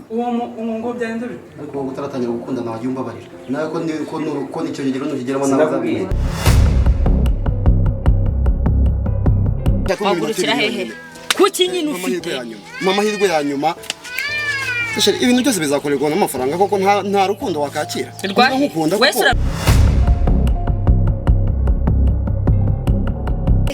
Uwo ngo byagenze bite? Ariko wowe utaratangira gukundana wajya umbabarira nawe ko ko nicyo kigero nukigeramo nawe Sinakubwiye. Wagurukira hehe? Kuki nyine ufite? Mpa amahirwe ya nyuma. Chérie, ibintu byose bizakorerwa n'amafaranga koko nta rukundo wakakira. Rwahe? Nkukunda Wese koko.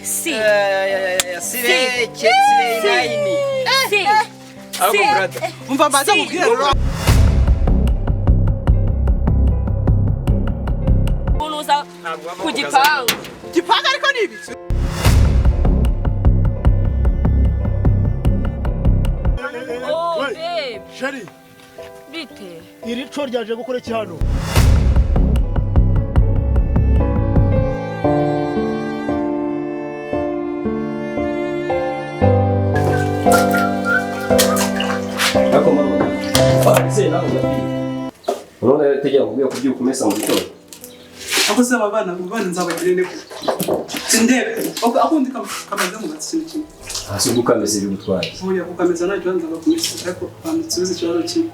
Si. Sireke sire 9. Si. Ahubwo brother. Umva mbanza nkubwire rero. Umuntu uza ku gipangu. Gipanga ariko ni ibiki? Oh, babe. Chérie, Bite? Iri co ryaje gukora iki hano? Ariko mama, ese nawe urabizi. Urabona rero tegera kubwiye kubyuka umesa mu gitondo. Ako se aba bana nzabagire ne kuko. Sindebe. Akundi kamaze mu ikintu kimwe. Hasi ubwo ukamesa ibigutwaye. Oya kukameza nta kibazo nzabakomeza ariko bansubize ikibazo kimwe.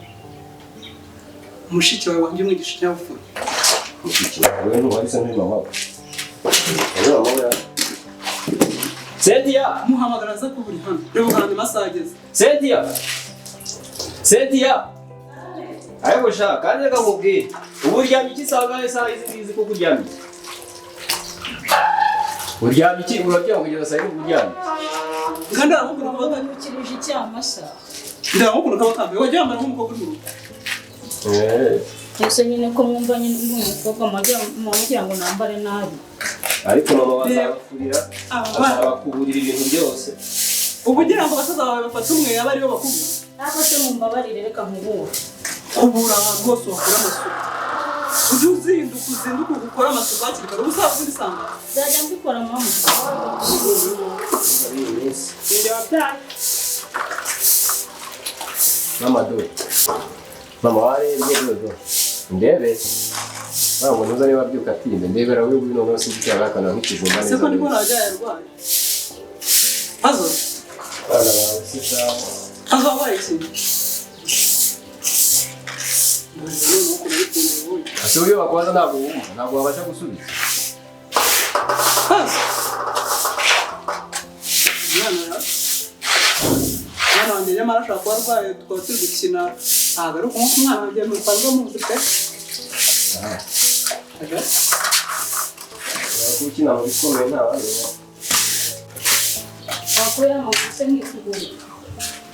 Mushiki wawe wanjye umwigisha ikinyabupfura. Mushiki wawe ntuwari se nk'uyu mama we. Uyu mama we. Cynthia! Muhamagara aza kuba uri hano. Reba ukaranga amasaha ageze. Cynthia! Cynthia! Ariko sha kandi reka nkubwire. Ubu uryamye iki saa isaha izi ngizi koko uryamye iki? Uryamye iki? Urabyanga kugeza saa yine uryamye. Kandi aramukunda kuba kambi. Ukiruje icyamasa. Ndaramukunda kuba kambi. Wajya wambara nk'umukobwa uri mu rugo. Ese nyine ko mwumva nyine ndi umukobwa mugira ngo nambare nabi. Ariko mama bazabafurira, azabakuburira ibintu byose. Ubu ugira ngo basaza bawe bafate umwe aba aribo bakubura. Ntabwo se mumbabarire reka nkubure. Kubura ahantu hose wakora amasuku. Ujye uzinduka uzinduke ukore amasuku hakiri kare ubu uzaba ubisanga. Nzajya mbikora mama. Ninjye wabyaye. Mama dore. Mama warebye dore. Ndebe. Ntabwo ntuza niba abyuka atinze ndebera wowe nguyu noneho sinzi icyo yabakana nk'ikijumba Ese ko ndiko nabyaye arwaye. Azo. Abana bawe si sawa. Azo wabaye iki? Ese uburyo bakubaza ntabwo wumva, ntabwo wabasha gusubiza. Azo. Umwana wanjye nyamara ashobora kuba arwaye tukaba turi gukina ntabwo ari ukunywa umwana wanjye musanzwe muzi pe. Ukina mu bikomeye ntawareba. Wakuye amaguru se nkikuguru.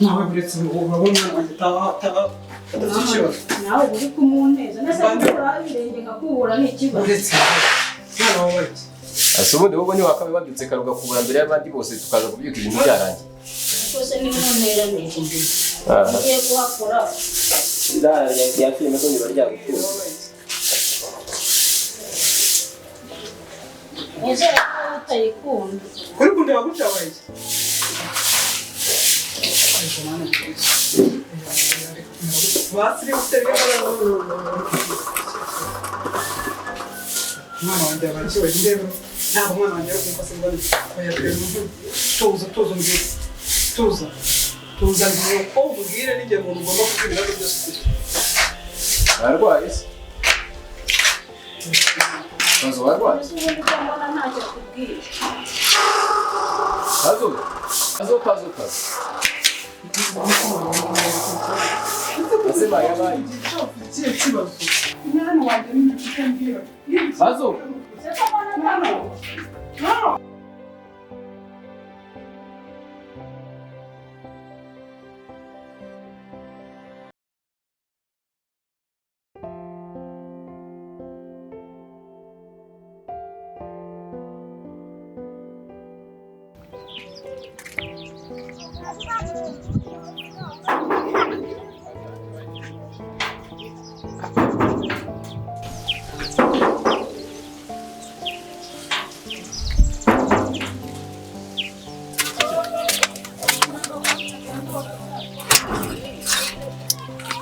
Nawe buretse urabona umwana wanjye ataba adafite ikibazo. Nawe uri kumuneza. Nese gukura ibirenge nkakubura ni ikibazo. Uretse umwana wawe iki? Ese ubundi wowe ntiwakabaye wabyutse kare ugakubura mbere y'abandi bose tukaza kubyuka ibintu byarangiye. Rwose ni munteranije. Ngiye kuhakora. Idara rya filime ko riba ryagukunze. Nizere ko utayikunda. Kuri kundeba gutya wabaye iki? Umwana wanjye yabaye iki? Ndebe. Ntabwo umwana wanjye ari kumufasha ngo oya tuza tuza umbwire. Tuza. Tuza ngiye ko umbwire n'igihe umuntu ugomba kubwira ibibazo byose ufite. Ararwaye se? Kazo warwaye? Ese ubundi ko mbona ntacyo akubwiye. Kazo. Kazo kazo kazo. Ese bayabaye. Ikihe kibazo? Umwana wanjye ni ufite mbwira. Kazo. Ese ko mbona ntacyo.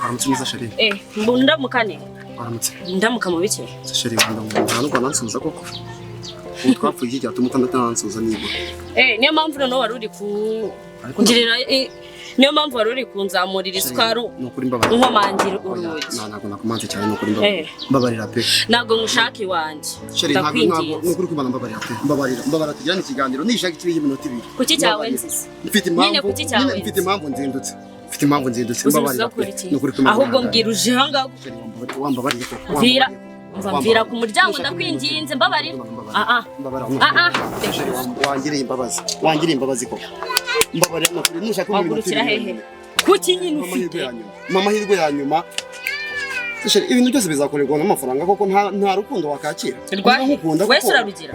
Waramutse neza Chérie. Ndamukane. Waramutse. Ndamuka mu bike. Chérie, nta nubwo wanansubiza koko. Ubu twapfuye iki cyatuma utanansubiza nibura. Niyo mpamvu noneho wari uri kungirira Niyo mpamvu wari uri kunzamurira isukari Ni ukuri mbabarira. Nkomangira urugi. Ntabwo nakomanze cyane, ni ukuri mbabarira. Mbabarira pe. Ntabwo nkushaka iwanjye. Chérie, ntabwo ni Ndakwinginze. ukuri kwimana, mbabarira pe. Mbabarira, mbabarira tugirane ikiganiro nishaka ikibi y'iminota ibiri. Kuki cyawe Mbabarira. nziza? Mfite Nyine impamvu. kuki cyawe Nyine mfite nziza? impamvu nzindutse. Mfite impamvu nzindutse, Uzi mbabarira gukora pe. iki? Ni ukuri kwimana. Ahubwo mbwira uje aha ngaha. Chérie, wambabariye koko. Mvira. Wambabariye. Mvira ku muryango, Nishaka ndakwinginze, mbabarira. Mbabarira. Ah ah. Mbabarira. Ah ah. Chérie, wangiriye imbabazi. Wangiriye imbabazi koko. Mbabarira ni ukuri nushaka iminota Wagurukira ibiri hehe? yonyine. Kuki nyine Mpa amahirwe ufite? ya nyuma. Mpa amahirwe ya nyuma. Chérie, ibintu byose bizakorerwa n'amafaranga koko, nta rukundo wakakira. Rwahe? Niba nkukunda Wese koko. urarugira.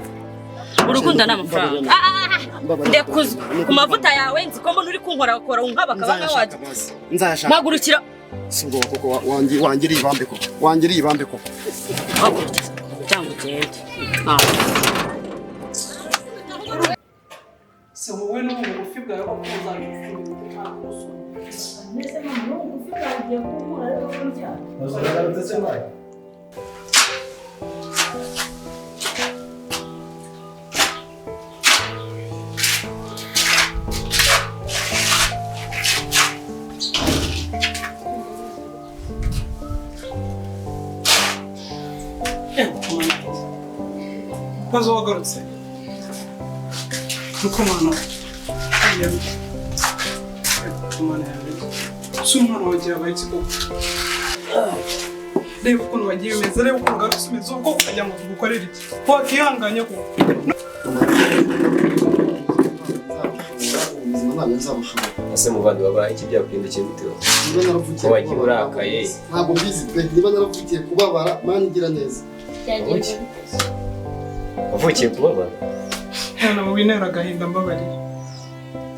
Urukundo ni amafaranga. Mbabarira. Ah, ah, ah. Mbabarira. Ndekuzwa ku mavuta yawe, nzi ko mbona uri kunkorakora unkabakaba Nzayashaka nk'awajya. basi. Nzayashaka. Mpagurukira. Si ubwoba koko, wangiriye ibambe koko. Wangiriye ibambe koko. Mpagurukira cyangwa ugende. Ah. Si wowe n'ubu bugufi bwawe ko uzajya. Mbese mama, n'ubu bugufi bwawe ugiye kunkura ariko kubyara. Uragarutse se mbaye? Maze wagarutse nuko mwana mwana yawe si umwana wagiye abaye iki koko? Reba ukuntu wagiye umeze, reba ukuntu ugarutse umeze ubwo, ukagira ngo tugukorere iki? Wakihanganye koko. Ubuzima ntabwo nzabushobora. Ese muvandi, wabaye iki? Byakugendekeye gute wowe? Niba naravukiye Ko wagiye kubabara, urakaye. ntabwo mbizi pe. Niba naravukiye kubabara, Mana igira neza. Uki? Wavukiye kubabara? Mwana wawe wintera agahinda, mbabarira.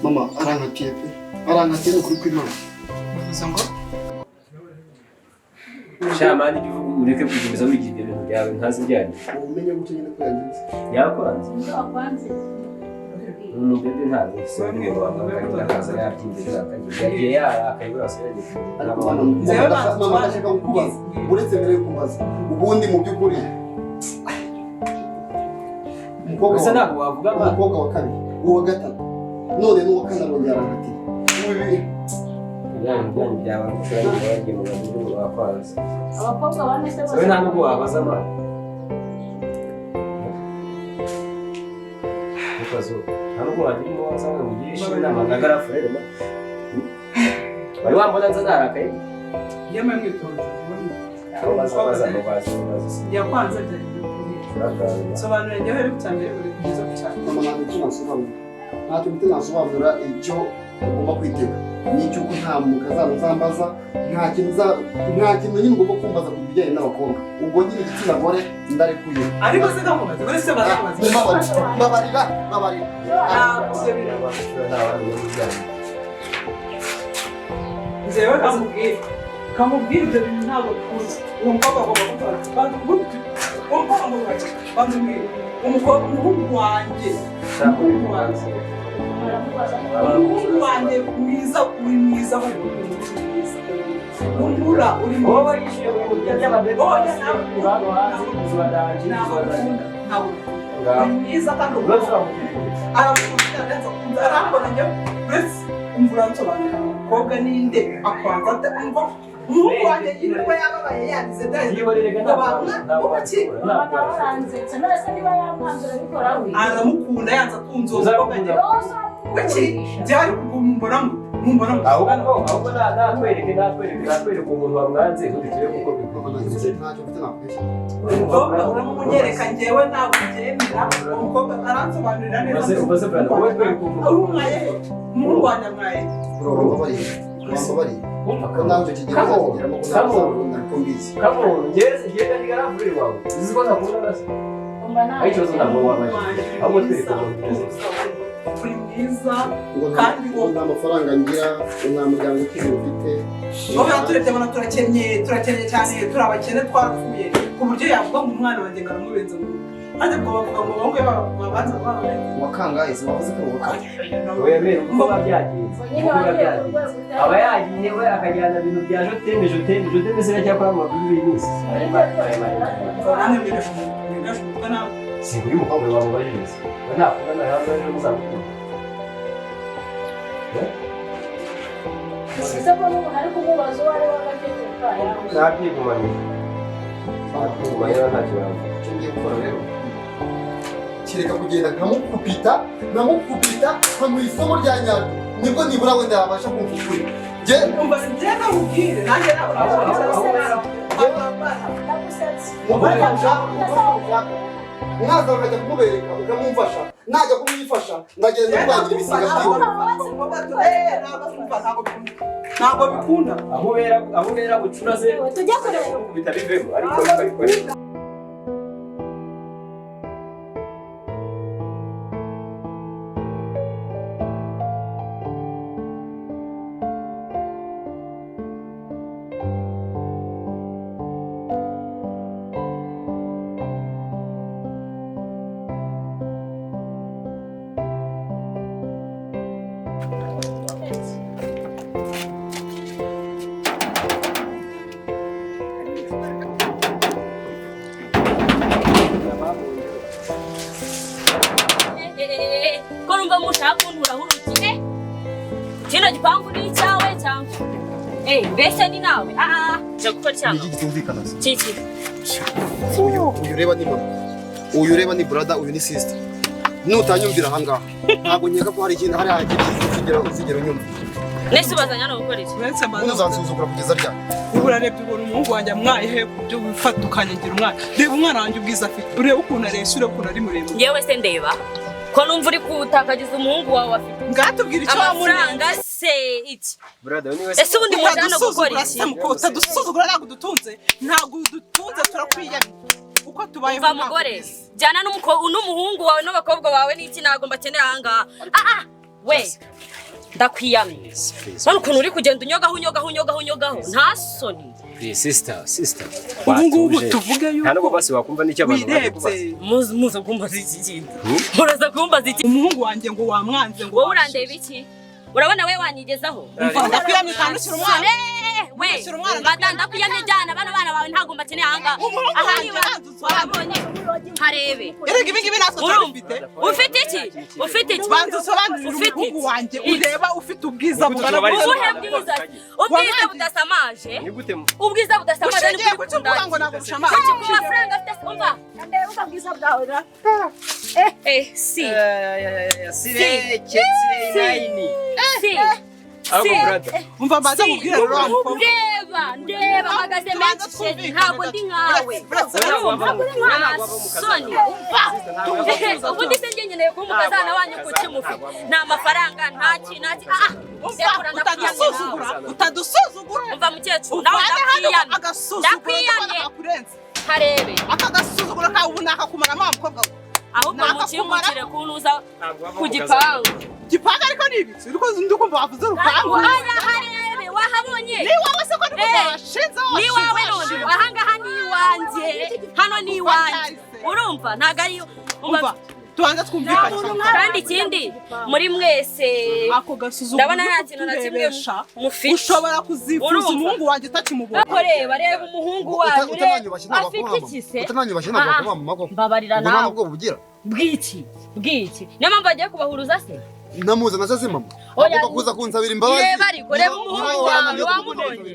Mama arankatiye pe, arankatiye, ni ukuri kw'Imana. Bivuze ngo Shamani, ibyo uvuga ureke kugumiza wigira ibyo bintu byawe ntazi ibyo. Ubumenye gutyo nyine ko yagize. Yakwanze. Ninde wakwanze? Umubebe ntabwo usobanura wambaye akaza yabyimbye yakagiye yagiye yarakaye buriya asigaye. Ariko mama, mama, ndashaka kukubaza, uretse mbere yo kubaza ubundi mu by'ukuri umukobwa Gusa ntabwo wavuga ngo umukobwa wa kabiri, uwa gatatu, none n'uwa kane arongera arankatiye. Ubu ibi ibyanyu byanyu byawe gushora bagiye mu bantu bakwanze. Abakobwa bane se bose? Wowe nta nubwo wabaza amana. Ntukazo. Nta nubwo wagira uwo waza ngo ugirishe inama nka garafurere ma. Wari wambona nza narakaye? Yemwe mwitonze. Aho baza baza aho baza baza. Yakwanze byari bikwiye. Sobanura njyewe rero cya mbere uri kugeza ku cyane. Mama, ntabwo icyo nasobanura, ntacyo mfite nasobanura. Icyo ugomba kwitega ni icy'uko nta mukazana uzambaza, nta kintu nta kintu nyine ugomba kumbaza ku bijyanye n'abakobwa. Ubwo nyine igitsina gore ndarekuye. Ariko se kamubaze, uretse baramubaza. Mbabarira, mbabarira, mbabarira. Ntabwo biraba. Njyewe kamubwira. Kamubwira ibyo bintu ntabwo bikunda. Uwo mukobwa agomba gutwara. Uwo mukobwa ngo banzubwire. Umukobwa, umuhungu wanjye. Umuhungu wanjye. Umuhungu wanjye mwiza, uri mwiza, uri mwiza. Umbura uri mwiza. Wowe yishyuye mu bintu by'ababebe. Oya, ntabwo Hano hanze ubuzima bwanjye. Ntabwo bikunda. Ntabwo bikunda. Uri mwiza kandi Urashobora aramukunda, aranze arambona njyewe. Uretse umvura nsobanurira umukobwa ninde akwanza ate? Umva umuhungu wanjye yirirwa yababaye yarize Yiborerega ngo bamwa ubuki. Mama nawe aransetsa. None se niba yamwanze urabikora we? Aramukunda yanze akunze uwo mukobwa njyewe. Rose. Kuki byari kumumbona mumbona? Ahubwo natwereke natwereke natwereke umuntu wamwanze ubundi turebe uko bigenze. Ntacyo mfite nakubeshya. Umukobwa uramunyereka, njyewe ntabwo mbyemera. Umukobwa aransobanurira neza. Ubaze brother, wowe twereke umuntu. Umwaye umuhungu wanjye amwaye. Wambabariye, wambabariye ko nawe icyo kigero uzakigeramo, ko nawe uzabona ko mbizi. Kabonye ngeze ngenda ni garafurere wawe uzi ko ntakunda nase. Umva nawe. Ariko ikibazo ntabwo wabaye ahubwo twereke umuntu umeze. Uri mwiza. Ngo nta Kandi ngo nta mafaranga ngira, ngo nta muryango ukize mfite. Wowe turebye abona turakennye, turakennye cyane, turi abakene, twarapfuye ku buryo yavuga ngo umwana wanjye ngo aramubenze mu rugo, maze ubwo bavuga ngo abahungu be babanza bababenze. Wakangaye se? Wavuze ko wakangaye? Wemere uko biba byagenze, Nyine uko biba wagiye ku byagenze. rwego utari. Aba yagiye we akajyana ibintu bya joteme joteme joteme se cyakora mu maguru y'iminsi. Namwe mwigasha umutwe nawe. Si uyu mukobwa wamubajije se we ntakunda nawe hanze ejo muzamukunda. Ese ko n'umuntu ari kumubaza uwo ari we agaceceka Nabyigumanira. Nabyigumanira ntacyo bavuga. Icyo ngiye gukora rero kireka kugenda nkamukubita nkamuha isomo rya nyaryo nibwo nibura wenda yabasha kumva ukuri. Njye Umva ngenda nkubwire nanjye ntabwo mwaza ukajya kumubereka ukamumfasha najya kumwifasha ndagenda kubangira ibisiga byiwe. Ntabwo bikunda. Aho ubera bucura se tujya kureba kubita bivemo ariko bikabikora. Ko numva mushaka kunturaho urugi kino gipangu ni icyawe cyangwa mbese ni nawe nje gukora cyangwa Ni iki gitumvikana se? Kiki Uyu ureba ni mama, uyu ureba ni brother, uyu ni sister. Nutanyumvira aha ngaha ntabwo nkeka ko hari ikintu hari hakigera uzigera unyumva. Nese ubazanya no gukora iki? Uretse Ubundi uzansuzugura kugeza ryari? Ubu urarebye ubona umuhungu wanjye amwaye he ku byo wifata ukanyagira umwana. Reba umwana wanjye ubwiza afite, urebe ukuntu areshya, urebe ukuntu ari muremure. Yewe se ndeba ko numva uri kutakagiza umuhungu wawe afite Ngatubwira icyo amafaranga se iki? Brother niwe se Ese ubundi muje hano gukora iki? Utadusuzugura ntabwo udutunze, ntabwo udutunze turakwiyamye. Uko tubayeho Umva mugore, jyana n'umuhungu wawe n'abakobwa bawe n'iki ntabwo mbakeneye aha ngaha. We ndakwiyamye. None ukuntu uri kugenda unyogaho unyogaho unyogaho unyogaho nta soni. Sister. Ubu ngubu tuvuge yuko nta nubwo basi wakumva n'icyo abantu bari kubaza. wirebye Muza kumbaza iki kintu. Muraza kumbaza iki? Umuhungu wanjye ngo wamwanze ngo wowe urandeba iki? Urabona we wanyigezaho? Umva ndakwiyamye kandi ushyira umwana. We ndakwiyamye jyana bano bana bawe ntabwo mbakeneye aha ngaha. Aha niba wabonye harebe. Erega ibi ngibi natwe turabifite. Ufite iki? Ufite iki? Banza usobanurire umuhungu wanjye ureba ufite ubwiza bungana ubuhe bwiza? Ubwiza budasamaje. Ubwiza budasamaje Ushingiye ku cyo uvuga ngo ntabwo bushamaje. Ku mafaranga afite umva. Ndeba ubwiza bwawe ra. Si. Sireke nine. Si. Umva mbaze nkubwire rero wa mukobwa. Ndeba mpagaze menshi ntabwo ndi nkawe. Nta soni. Ubundi se njye nkeneye kuba umukazana wanyu kuki mufite? Nta mafaranga nta ki nta ki. Utadusuzugura. Umva mukecuru nawe ndakwiyamye. Ndakwiyamye. Harebe. Aka gasuzuguro kawe ubu nakakumara wa mukobwa we. Ahubwo mukingukire kuntuza ku gipangu. Gipangu ariko ni ibiki? Uriko ndikumva wavuze urupangu. Oya harebe wahabonye. Ni wawe se ko ndikumva washinze Ni wawe none aha ngaha ni iwanjye. Hano ni iwanjye. Urumva ntago ari umva tubanza twumvikane. Kandi ikindi muri mwese ako gasuzuguro ndabona nta kintu na kimwe mufite. Ushobora kuzifuza umuhungu wanjye utakimubona. Ariko reba reba umuhungu wanyu afite iki se? Utananyubashye ntabwo wakuba mama koko. Mbabarira nawe. Nta nubwo bugira. Bwiki bwiki. Niyo mpamvu bagiye kubahuruza se? Namuza na se mama. Agomba kuza kunsabira imbabazi. Reba ariko reba umuhungu wawe wamubonye.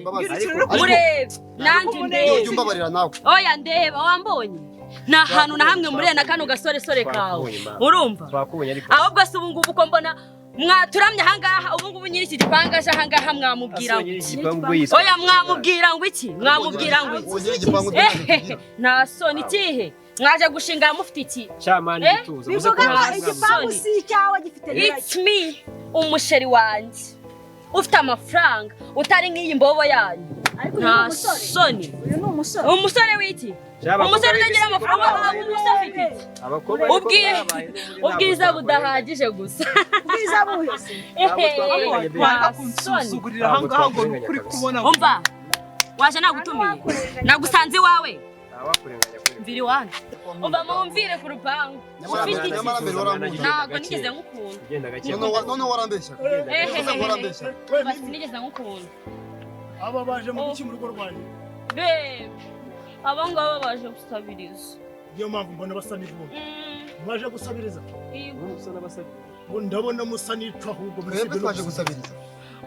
Murebe nanjye ndebe. Umbabarira nawe. Oya ndeba wambonye. Nta hantu na hamwe muri na kano gasoresore kawe. Urumva? Ahubwo se ubu ngubu uko mbona mwaturamye aha ngaha ubu ngubu nyiri iki gipangu aje aha ngaha mwamubwira ngo iki? Oya mwamubwira ngo iki? Mwamubwira ngo iki? Nta soni ikihe? Mwaje gushinga mufite iki? Chamani gituza. Bivuga ngo igipangu si icyawe gifite nyiracyo. It's me umusheri wanjye ufite amafaranga utari nk'iyi mbobo yanyu. Nta soni. Uyu ni umusore. Umusore w'iki? Umusore utagira amafaranga umusore afite iki? Ubwiza budahagije gusa. Ubwiza buhe se? Wanga kunsuzugurira aha ngaha ngo ni ukuri kubona. Umva waje nagutumiye nagusanze iwawe. Mvira iwanyu. Umva mumvire ku rupangu. Ufite iki? Ntabwo nigeze ngukunda. None warambeshya. Sinigeze ngukunda. Aba baje mu biki mu rugo rwanjye? Babe, aba ngaba baje gusabiriza. Niyo mpamvu mbona basa n'ivumbi. Mwaje gusabiriza? Ndabona musa n'icwa ahubwo mwebwe twaje gusabiriza.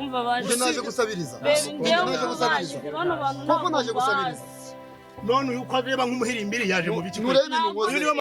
Umva baje. Njye naje gusabiriza. Baby, njyewe Naje gusabiriza. baje. Bano bantu Koko naje ntabwo gusabiriza. bazi. None uyu uko areba nk'umuhirimbiri yaje mu biki? Nturebe ibintu nkoze. Uyu niwe.